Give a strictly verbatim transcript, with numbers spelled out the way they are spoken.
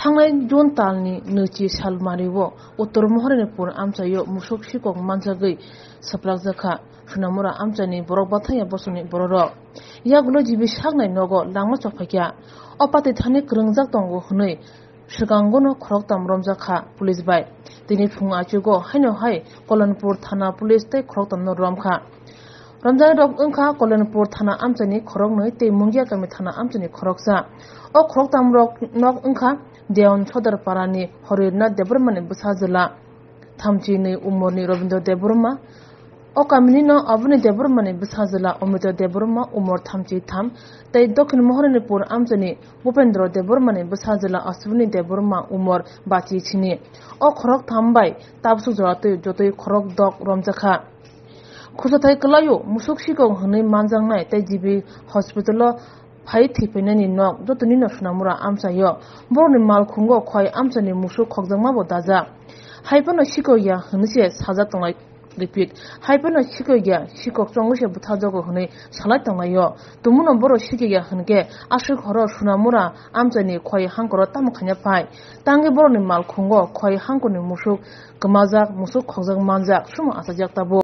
Thangnai June talni nwichi salmario Uttor Moharanipur amchaio musuk sikok manjagwi swplakjakha Sonamura amchaini borok bathaya bosongni bororok. Yagulo jibi saknai nogo langma chophaikha. O pati thani kwrwngjak tongo hwnwi swkangono khoroktham romjakha police bai. Tini phung achugo haino hai Kolonpur thana police tei khoroktham no romkha. Romjaknai rok wngkha Kolonpur thana amchaini khoroknwi tei Mungia kami thana amchaini khoroksa. O khoroktham rok nok wngkha Deon Sodar parani Horirnath Debbarmani bwsajwla thamchi nwi umorni Robindra Debbarma. O kamini no aboni Debbarmani bwsajwla Omita Debbarma umor thamchi tham tei Dokhin Moharanipur amchaini Bhupendra Debbarmani bwsajwla Ashwini Debbarma umor bachi sini. O khoroktham bai tabsuk jora twi jotoi khorok dok romjakha. Khusathai kwlaio musuk sikok hwnwi manjaknai tei G B hospital-o phai thwipainani nok jotoni no Sonamura amchaio. Borokni malkhungo khoi amchaini musuk khokjakmabo dajak. Haiphano sikok ya hwnwi se sajak tongnai. Repeat, haiphano sikok ya, sikok chongwi se bwthajago hwnwi salai tonglaio. Tumuno borok sikok ya hwnkhe aswk horo Sonamura amchaini khoi hangkoro tamo khaina phai. Tangwi borokni malkhungo khoi hangkorni musuk kwmajak, musuk khokjak manjak, sumo achajak tabuk.